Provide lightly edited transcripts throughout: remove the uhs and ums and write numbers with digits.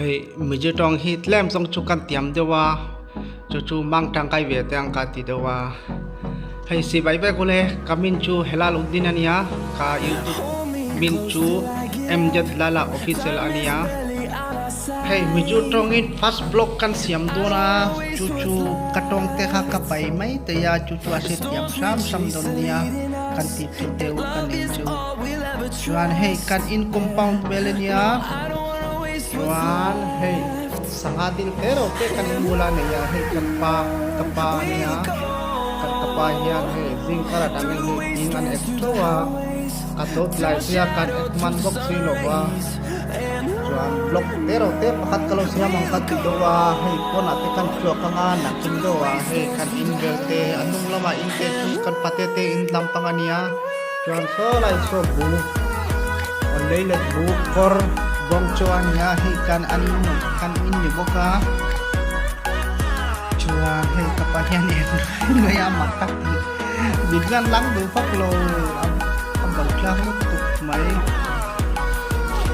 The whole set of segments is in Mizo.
Hei Mizo tawng hi tlem zawng chu kan tiam deuh a chu chu mang tangkai ve te ang ka ti deuh a hei sipai vek ule ka min chu Helal Uddin a nia ka youtube min chu MZ Lala official a nia hei Mizo tawngin first vlog kan siam dawn a chu chu ka tawng te kha ka pai mai thei a chu chu a hrethiam hram hram dawn nia kan tih tur deuh ka nei chu chuan hei kan in compound vel a nia. Chuan hei sangha dil te reuh te kan in bula nei a hei kan pa ka pa a nia kan ka pa hian hei zing kar atangin hei ding an ek tho a a tawp lai sia kan ek man bawk si lo va chuan block te reuh te pakhat ka lo siam ang ka ti deuh a hei pawnah te kan chhuak anga nakin deuh a hei kan in vel te a hnung lamah in te chu kan pate te in lampang a nia. Chuan saw lai saw bu aw leilet bu kawr bawng chu a nia hei kan an kan in ni bawk a chuan hei ka pa hian en mai a mak tak tih mit lan lang duh vak lo a bo tlang lutuk mai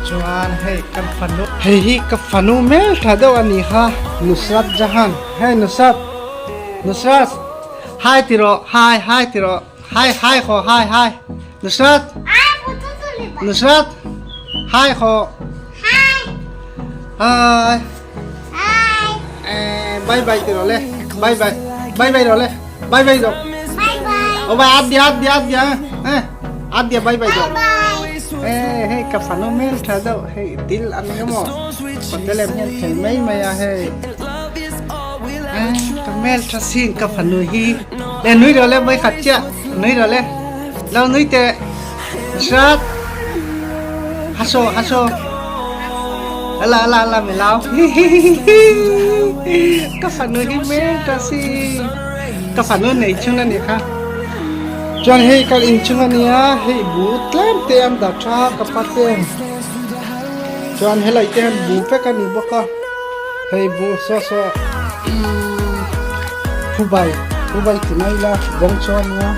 chuan hei kan fanu hei hi ka fanu hmel tha deuh a ni kha Nusrat Jahan hei Nusrat Nusrat hai ti rawh hai hai ti rawh. Hai hai kho hai hai Nusrat Nusrat hai kho Hai Hai bye bye ti rồi le bye bye bye bye rồi le bye bye rồi Ô bye adya adya adya eh adya bye bye rồi Eh hey ka fanu mel tha deuh hei dil an ni maw hotel em hian thei mai mai a hei eh ka mel tha sin ka fanu hi Le nui rawh le mai khat chiah nui rawh le lo nui teh Nusrat haso haso ala ala ala mi lau ka fanu hi hmel ta si ka fanu nei chung ani kha chuan hei kal in chung ania hei bu tlem te an dah tha ka pa te chuan helai te hian bu vek ani bawk a hei bu saw saw Phubai phubai ti mai ila bawng chu a nia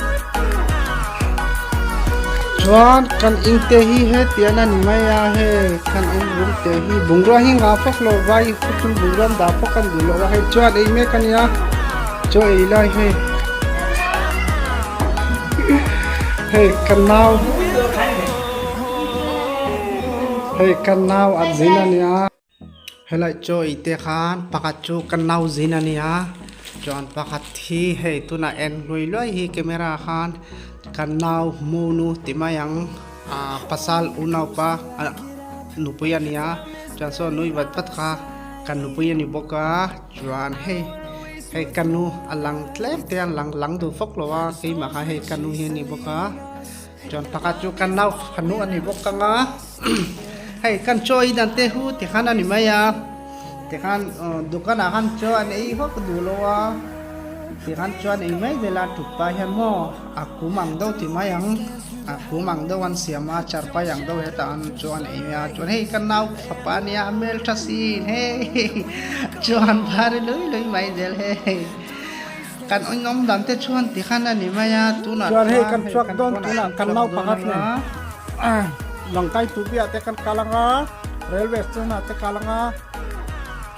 chuan kan in te hi hetian a ni mai a hei kan in room te hi bungrua hi ngah fawk lo vai khawchhung bungrua an dah fawk a ni lo a hei chuan ei mek a nia chaw ei lai hei hei kan nau hei kan nau an zin a nia. Helai chaw ei te khan pakhat chu kan nau zin a nia chuan pakhat hi hei tunah en hlui luai hi camera khan kan nau monu ti mai ang ah pasal unaupa ah nupui a nia chuan saw nui vat vat kha kan nupui a ni bawk a chuan hei hei ka nu a lang tlem te a lang lang duh fawk lo a keimah kha hei ka nu hi a ni bawk a. Chuan pakhat chu kan nau fanu a ni bawk ang a, hei kan chaw ei dan te hu ti khan a ni mai a, tikhan dukan ah khan chaw an ei vak duh lo a, tikhan chaw an ei mai zel a tut pah hian maw a kum ang deuh ti mai ang, a kum ang deuh an siam a charpai ang deuh hetah an chaw an ei mai a, chuan hei kan nau fapa a nia a hmeltha sin hei chuan var lui lui mai zel hei. Kan awm dan te chuan ti khan a ni mai a, tunah Chuan hei kan chhuak dawn tunah kan nau pakhat nen Lawngkai Tubia te kan kal anga Railway station ah te kal anga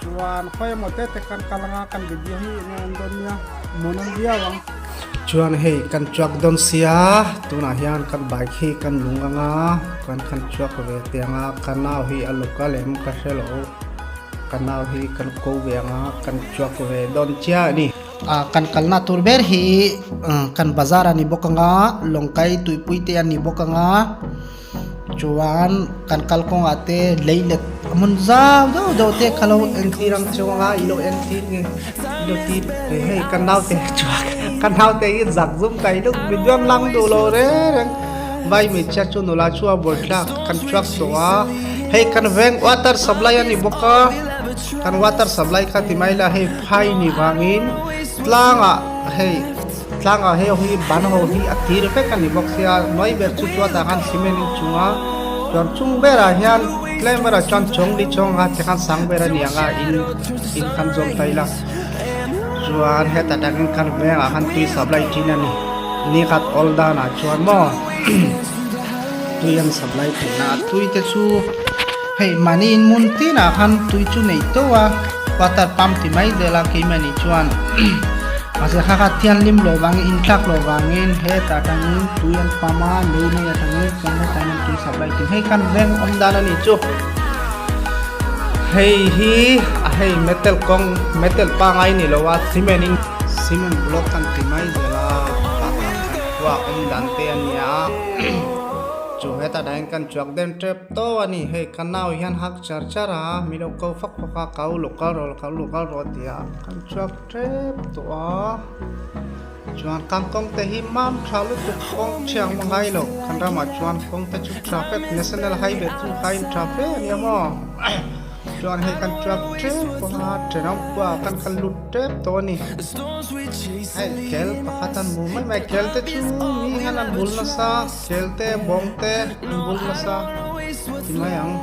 chuan khawi emaw te te kan kal anga kan video hi enge awm dawn nia mun awm viau ang. Chuan hei kan chhuak dawn sia tunah hian kan bike hi kan lung anga kan kan chhuak ve te anga ka nau hi a local em ka hre lo. Ka nau hi kan ko ve anga kan chuak ve dawn chiah a ni. Kan kalna tur ber hi kan bazar a ni bawk anga lawngkai tuipui te a ni bawk anga chuan kan kalkawngah te leilet a hmun zau deuh deuh te kha lo entir ang chu anga i lo entir nge i lo ti hei ka nau te chuak ka nau te hi zak zum kai lup video an lang duh lo reng reng. Vai hmeichhia chu nula chu a bawlhhlak kan chhuak tawh a, hei kan veng water supply a ni bawk a, kan water supply kha ti mai la hei phai ni vangin tlangah hei tlangah hei hi ban ho hi a tir vek a ni bawk sia hnuai ber chu chuatah khan cement in chung a chuan chung berah hian tlem berah chuan chawng li chawng a tikhan sang ber a ni ang a in in kan zawm ta ila chuan hetah takin kan vengah khan tui supply thin a ni. Ni khat awl danah chuan maw tui an supply theihna a tui te chu Hei mahni in hmun tinah khan tui chu nei teuh a, water pump ti mai zel a keimahni chuan mahse kha kha thianghlim loh vangin inthlak loh vangin hetah atangin tui an pump a lei nei atangin chuan hetah hian an tui supply thin. Hei khan veng awm dan a nih chu. Hei hi a hei metal kawng metal pangai ni lo a cement in cement block an ti mai zel a kha kha khan khua awm dan te a nia chu hetah dahin kan chuak den tep tawh a ni hei ka nau hian hak char char a min lo ko fak fak a ka u lo kal rawh ka u lo kal rawh a ti a kan chuak tep tawh a. Chuan kan kawng te hi mam tha lutuk kawng thiang hma ngai lo kan ramah chuan kawng te chu tha vek national highway chu hain tha fe a nia maw chuan hei kan truck tep pawha thenawm khua kan kal lut tep tawh a ni hei kel pakhat an hmu mai mai kel te chu mi hian an bul nasa kel te bawng te an bul nasa ti mai ang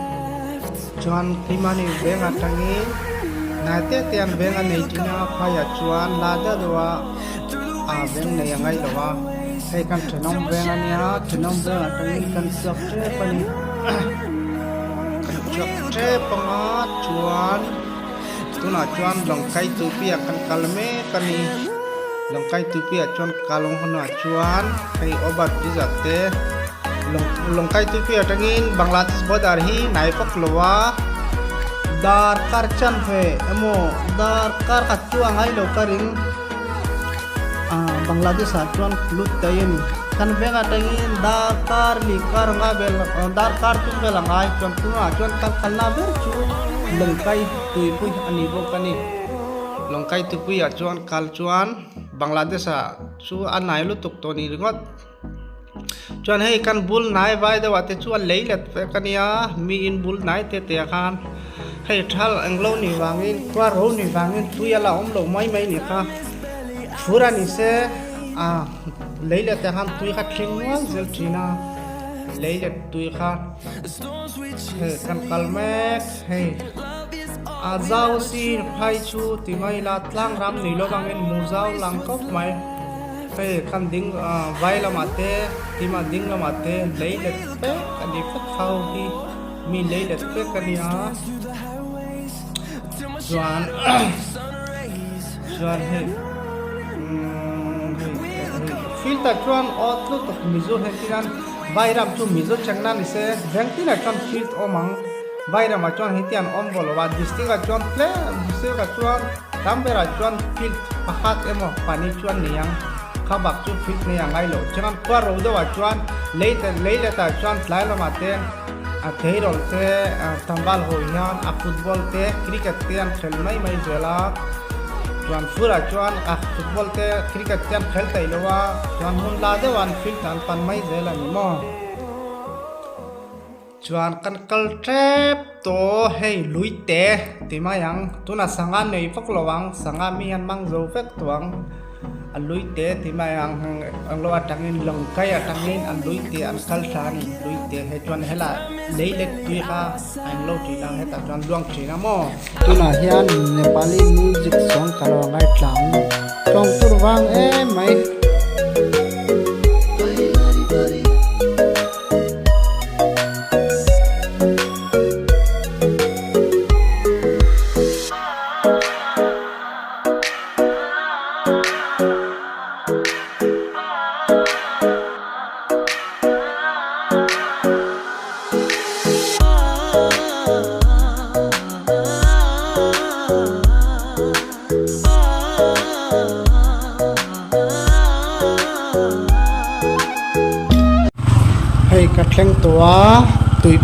chuan keimahni veng atangin hnai te te an veng a nei thin a phaiah chuan la deuh deuh a a veng nei a ngai lo a hei kan thenawm veng a nia thenawm veng atangin kan chhuak tep a ni kan chhuak tep anga chuan tunah chuan lawngkai tupi ah kan kal mek a ni lawngkai tupi ah chuan kalawng hunah chuan hei over bridge ah te lawngkai tupi atangin Bangladesh border hi hnai vak lo a darkar chanve emaw darkar khat chu a ngai lo ka ring ah Bangladesh ah chuan lut daih a ni kan veng atangin darkar lih kar anga vel darkar tum vel a ngai chuan tunah chuan kan kalna ber chu lawngkai tuipui a ni bawk a ni lawngkai tuipui ah chuan kal chuan Bangladesh ah chu a hnai lutuk tawh ni ringawt. Chuan hei kan bul hnai vai deuh ah te chuan lei let vek a nia mi in bul hnai te te ah khan hei thal englo ni vangin khua ro ni vangin tui a la awm lo mai mai ni kha fur a ni se ah lei let ah khan tui kha thleng nual zel thin a lei let tui kha hei kan kal mek hei a zau si phai chu ti mai la tlang ram ni lo vangin mu zau lang khawp mai. Hei kan ding vai lamah te tima ding lamah te lei let vek a ni vek ho hi mi lei let vek a nia chuan chuan hei umm hei filter chuan aw tlutuk mizo heng tin vai ram chu mizo chengna ni se veng tinah chuan field awm ang vai ramah chuan heti an awm vawlh lo a district ah chuan tlem district ah chuan. Tam berah chuan field pakhat emaw pahnih chuan nei ang. Kha bak chu field nei a ngai loh. Chuan khua ro deuhah chuan lei lei letah chuan tlai lamah te a theirawl te tlangval ho hian a football te cricket te an khel mai mai zel a. Chuan furah chuan a football te cricket te an khel thei lo a, chuan hmun la deuhah an field an pan mai zel a ni maw. Chuan kan kal tep tawh hei lui te ti mai ang tunah sangha nei vak lo ang sangha mi hian mang zo vek tawh ang a lui te ti mai ang englo atangin lawng kai atangin an lui te an kal thla a ni lui te hei chuan helai lei let tui kha a englo thin a hetah chuan luang thin a maw. Tunah hian Nepali music song ka lo ngaithla ang tlawng tur vang em mai. Hei ka thleng tawh a tui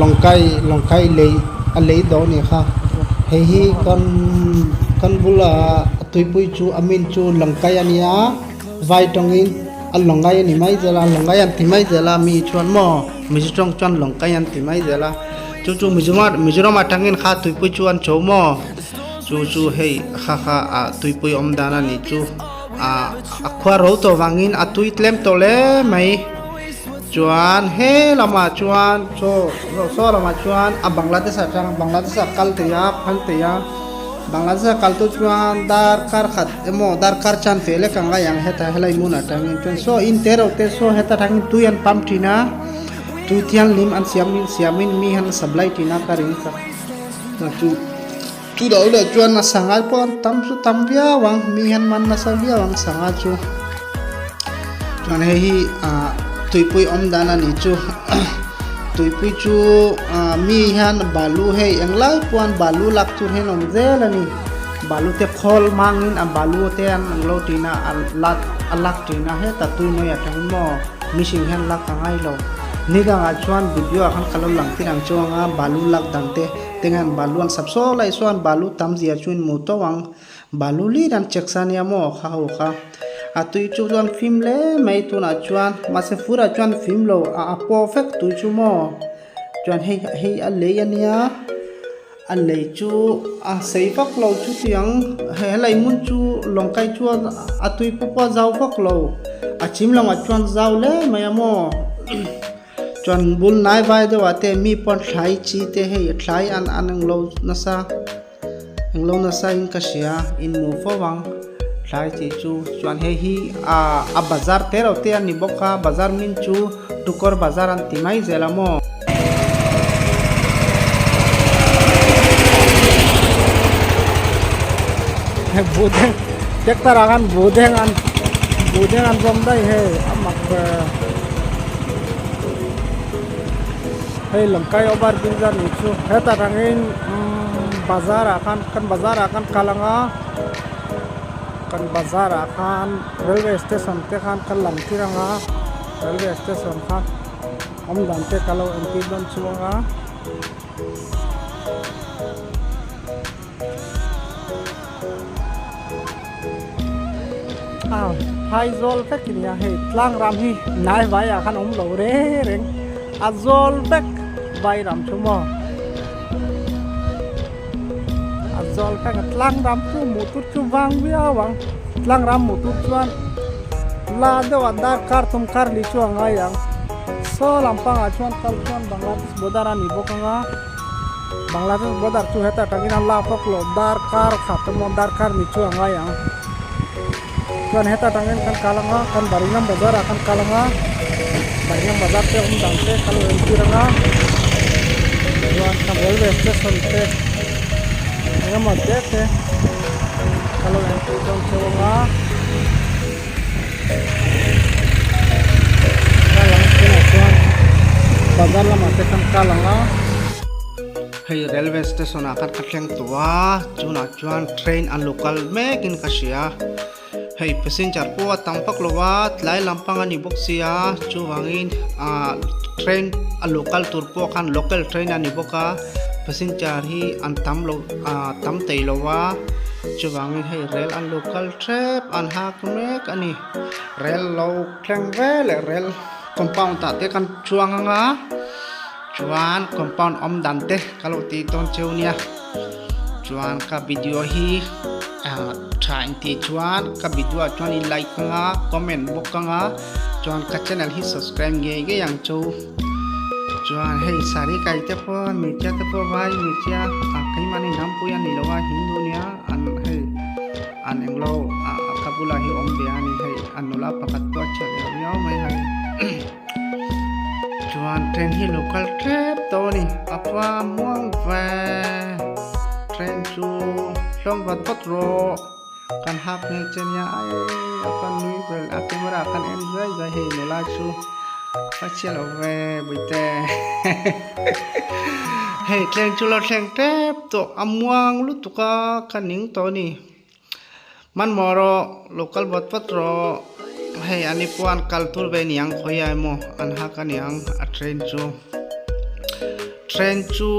lawngkai lawngkai lei a lei dawn a nih kha hei hi kan kan bula tuipui chu a min chu lawngkai a nia vai tawngin a lawngai a ni mai zel a lawngai an ti mai zel a mi chuan maw mizo tawng chuan lawngkai an ti mai zel a chu chu mizoram atangin kha tuipui chu an cho maw. Chu chu hei kha kha ah tuipui awm dan a nih chu ah a khua ro tawh vangin a tui tlem tawh hle mai chuan he lamah chuan chaw saw lamah chuan a Bangladesh atang Bangladesh ah kal thei a phal thei a Bangladesh ah kal tu chuan darkar khat emaw darkar chan fe lek ang ngai ang heta helai hmunah tangin chuan saw in te reuh te saw heta tangin tui an pump thin a. Tui thianghlim an siam siamin mi han supply ṭhin a ka ring ka chu chu loh leh chuan a sangha pawh an tam chu tam viau ang mi hian man nasa viau ang sangha chu chuan hei hi ah tuipui awm dan a nih chu tuipui chu ah mi hian balu hei englai pawh balu lak tur hian awm zel a ni balu te khawl hmangin a balu te an lo ṭin a a lak a lak ṭin a hetah tui nawi atangin maw. Mihring hian lak a ngai lo. Ni dangah chuan video ah khan ka lo lang tir ang chuang a, balu lak dang te te hian balu an sap saw lai chuan balu tam zia chu in hmuh tawh ang. Balu lir an check sa nia maw kha ho kha. A tui chu chuan fim hle mai tunah chuan mahse furah chuan fim lo a a paw vek tui chu maw. Chuan hei hei a lei a nia a lei chu a sei vak lo chu tiang helai hmun chu lawng kai chuan a tui pawh pawh a zau vak lo a chim lamah chuan zau hle mai a maw chuan bul hnai vai deuh ah te mi pawh thlai chi te hei thlai an an englo nasa. Englo nasa in ka hria in hmuh fo ang tlai tih chu chuan hei hi ah a bazar te reuh te a ni bawk a bazar min chu tukawr bazar an ti mai zel a maw. Buh tractor ah khan buh deng an buh deng an zawm daih hei a mak ber. Hei Lawngkai over bridge a nih chu hetah rangin umm bazar ah khan kan bazar ah khan kal ang a kan bazar ah khan railway station te khan ka lang tir ang a railway station kha awm dan te ka lo entir dawn chuang a. Phaizawl vek nia hei tlang ram hi hnai vai ah khan awm lo reng reng a zawl vek vai ram chu maw a zawl vek a tlang ram chu hmuh tur chu vang viau ang tlang ram hmuh tur chuan la deuh ah darkar thum kar li chu a ngai ang saw lampangah chuan kal chuan Bangladesh border a ni bawk ang a. Bangladesh border chu heta tangin a lak vak loh darkar khat emaw darkar ni chu a ngai ang chuan heta tangin kan kal anga kan Baringham bazar ah kan kal anga Baringham bazar te awm dan te kan lo entir anga chuan kan railway station te engemaw te te kan lo entir dawn cheu anga. Kal ang tunah chuan bazar lamah te khan kal ang a. Hei railway station ah khan ka thleng tawh a chunah chuan train a lo kal mek in ka hria hei passenger pawh a tam vak lo a tlai lampang a ni bawk sia chuvangin ah train a lo kal tur pawh khan local train a ni bawk a passenger hi an tam lo ah tam thei lo a chuvangin hei rel an lo kal hrep an hak mek a ni rel lo thleng ve leh rel compound ah te kan chuang ang a chuan compound awm dan te ka lo tih dawn cheu nia chuan ka video hi ah tha in tih chuan ka video ah chuan in like ang a comment bawk ang a chuan ka channel hi subscribe ngei ngei ang chu chuan hei saree kai te pawh hmeichhia te pawh vai hmeichhia ah keimahni hnampui a ni lo a hindu nia an hei. An englo a ka bulah hi awm ve a ni hei a nula pakhat pawh a chhiat leh viau mai hei chuan train hi lo kal tep tawh a ni a pa muang ve train chu hlawm vat vat rawh kan hak hmel che nia ai a pa nui vel a camera ah khan en zai zai hei nula chu a chhiat lo ve bawihte hei train chu lo thleng tep tawh a muang lutuk a ka ning tawh a ni. Hmanhmawh rawh lo kal vat vat rawh hei ani pawh an kal tur ve niang khawi ah emaw an hak aniang a train chu train chu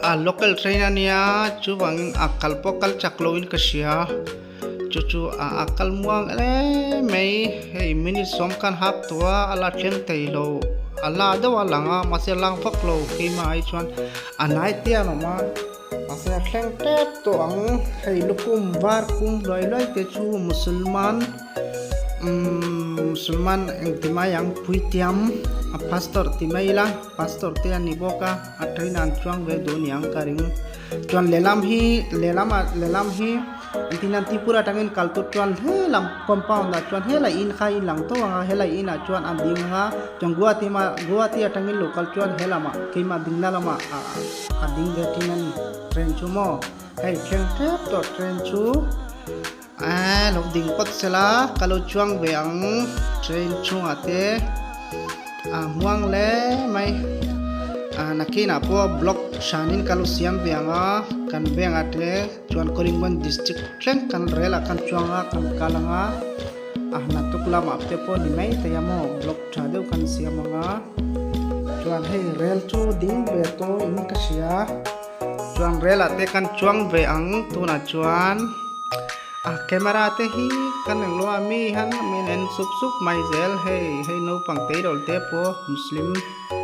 a local train ania chuvangin a kal pawh kal chak lo in ka hria chu chu a kal muang em mai hei minute sawm khan hak tawh a a la thleng thei lo a la deuh a lang a mahse a lang vak lo keimah ai chuan a hnai te an awm a. Mahse a thleng tep tawh ang, hei lukhum var kum luai luai te chu Musulman umm Musulman engti mai ang puitiam a pastor ti mai ila pastor te a ni bawk a a train ah an chuang ve duh aniang ka ring. Chuan lehlam hi lehlam ah lehlam hi engtin an Tripura atangin kal tur chuan helam compound ah chuan helai in kha in lang tawh ang a helai inah chuan an ding ang a chuan Guwahati hma Guwahati atangin lo kal chuan helamah keimah dingna lamah ah a ding ve thin a ni train chu maw hei thleng tep tawh train chu Aaa lo ding pawt sela ka lo chuang ve ang train chungah te a hmuang hle mai a nakinah pawh block hranin ka lo siam ve ang a kan vengah te chuan Karimganj district thleng kan rel ah khan chuang a kan kal ang a a hnatuk lamah te pawh ni mai thei a maw block tha deuh kan siam ang a chuan hei rel chu ding ve tawh in ka hria. Chuan rel ah te kan chuang ve ang tunah chuan a camera te hi kan englo a mi hian min en sup sup mai zel hei hei naupang tleirawl te pawh muslim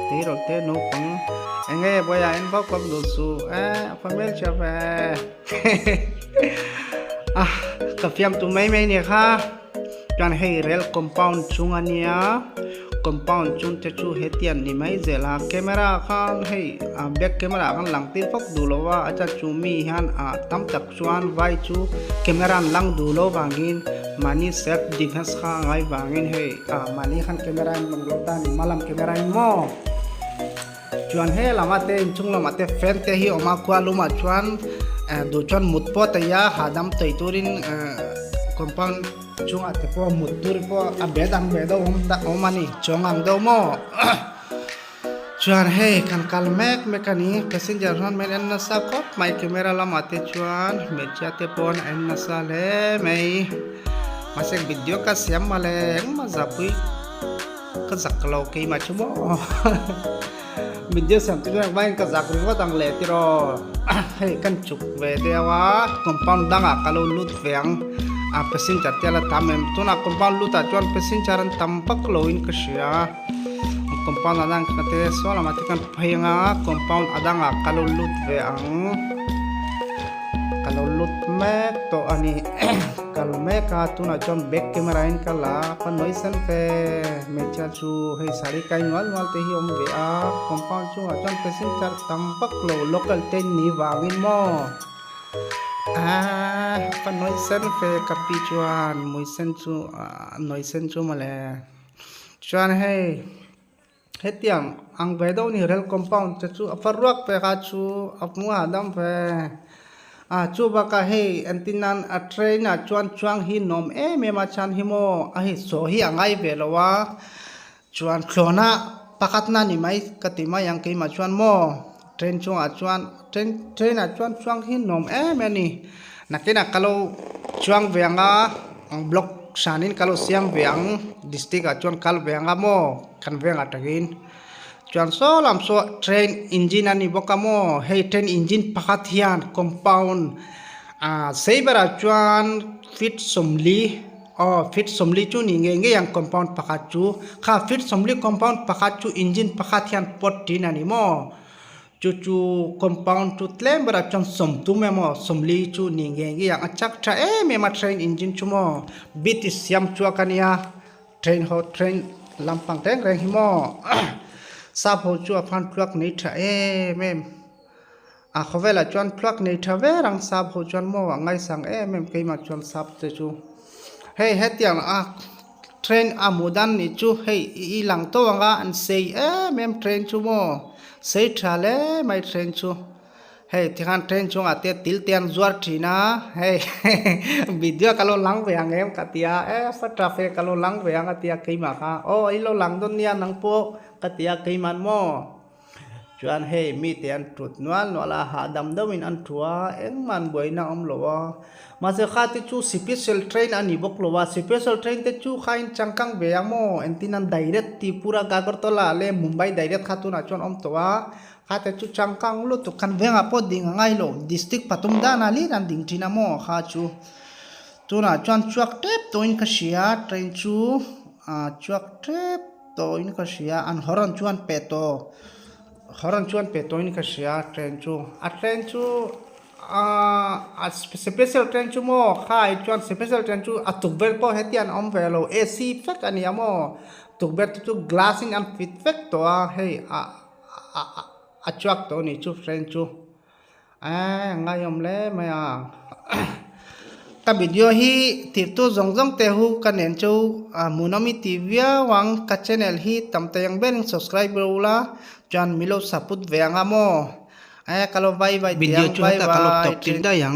tleirawl te naupang enge buaiah en vak vak duh suh eh a fa hmelchhia ve a ka fiamtu mai mai nia kha. Chuan hei rel compound chung a nia compound chung te chu hetiang ni mai zel a camera khan hei a back camera ah khan lang tir fawk duh lo a a chan chu mi hian ah tam tak chuan vai chu camera an lang duh lo vangin mahni self defence kha a ngai vangin hei ah mahni khan camera in lang lo ta a ni hmalam camera in maw chuan he lamah te inchung lamah te fan te hi a awm a khua lumah chuan eh duh chuan mut pawh a theih a hahdam theih turin eh compound chungah te pawh mut tur pawh a bed ang ve deuh awm tak awm a ni chuang ang deuh maw chuan hei kan kal mek mek a ni passenger hian min en nasa khawp mai camera lamah te chuan hmeichhia te pawn a en nasa hle mai mahse video ka siam mawle engmah zahpui. Ka zak lo keimah chu maw video siam chu chuan vawiin ka zak ringawt ang leh tiraw hei kan chuk ve deuh a compound dangah ka lo lut ve ang a passenger te a la tam em tunah compound lut ah chuan passenger an tam vak lo in ka hria compound a dang ka te saw lamah te khan phei anga compound a dangah ka lo lut ve ang ka lo lut mek tawh a ni. Kal mek a tunah chuan back camera in ka la a pa nawi sen fe hmeichhia chu hei saree kai nual nual te hi a awm ve a compound chungah chuan passenger tam vak lo local te ni vangin maw aaa pa nawi sen fe ka pi chuan mui sen chu ah nawi sen chu mawle chuan hei. Hetiang ang ve deuh ni rel compound te chu a fa ruak pek a chu a hmu a dam ve a chu bakah hei entir nan a train ah chuan chuang hi nuam em em a chhan hi maw a hei saw hi a ngai ve lo a chuan thlawhna pakhat na ni mai ka ti mai ang keimah chuan maw train chungah chuan train train ah chuan chuang hi nuam em em a ni nakinah ka lo chuang ve ang a block hranin ka lo siam ve ang district ah chuan kal ve ang a maw. Kan veng atangin chuan saw lam saw train engine a ni bawk a maw hei train engine pakhat hian compound ah sei berah chuan feet sawmli aw feet sawmli chu ni ngei ngei ang compound pakhat chu kha feet sawmli compound pakhat chu engine pakhat hian pawt thin a ni maw chu chu compound chu tlem berah chuan sawmtum emaw sawmli chu ni ngei ngei ang a chak tha em em a train engine chu maw british siam chhuak a nia. Train ho train lampang reng reng hi maw sap ho chu a phan tluak nei tha em em a khawvelah chuan tluak nei tha ber ang sap ho chuan maw a ngaisang em em keimah chuan sap te chu hei hetiang a train a hmuh dan nih chu hei i lang tawh ang a an sei em em train chu maw sei tha hle mai train chu. Hei tikhan train chungah te til te an zuar thin a hei video ka lo lang ve ang em ka ti a e fa traffic ka lo lang ve ang a ti a keimah kha aw i lo lang dawn nia nang pawh ka ti a keimah maw chuan hei mite an tut nual nual a hahdam deuhin an thu a engmah an buaina a awm lo a mahse kha te chu special train a ni bawk lo a special train te chu kha in changkang ve ang maw engtin an direct Tripura Agartala leh Mumbai direct kha tunah chuan a awm tawh a. Kha te chu changkang lutuk kan vengah pawh ding a ngai lo district pathum danah lir an ding thin a maw kha chu tunah chuan chhuak tep tawhin ka hria train chu ah chhuak tep tawhin ka hria an horn chu an pe tawh horn chu an pe tawhin ka hria train chu a train chu ah a special train chu maw kha ai chuan special train chu a tukverh pawh hetiang an awm ve lo ac vek a ni a maw tukverh te chu glass in an fit vek tawh a hei ah. A chuak tawh a ni chu train chu. Eee ngaiawm hle mai a. Ka video hi tirtu zawng zawng te hu ka nen chu hmuhnawm i ti viau ang. Ka channel hi tam thei ang berin subscribe ro ula chuan milo support ve ang a maw. Eee ka lo vai vai teh ang Video chu bye heta ka lo bye. tawp tir daih ang.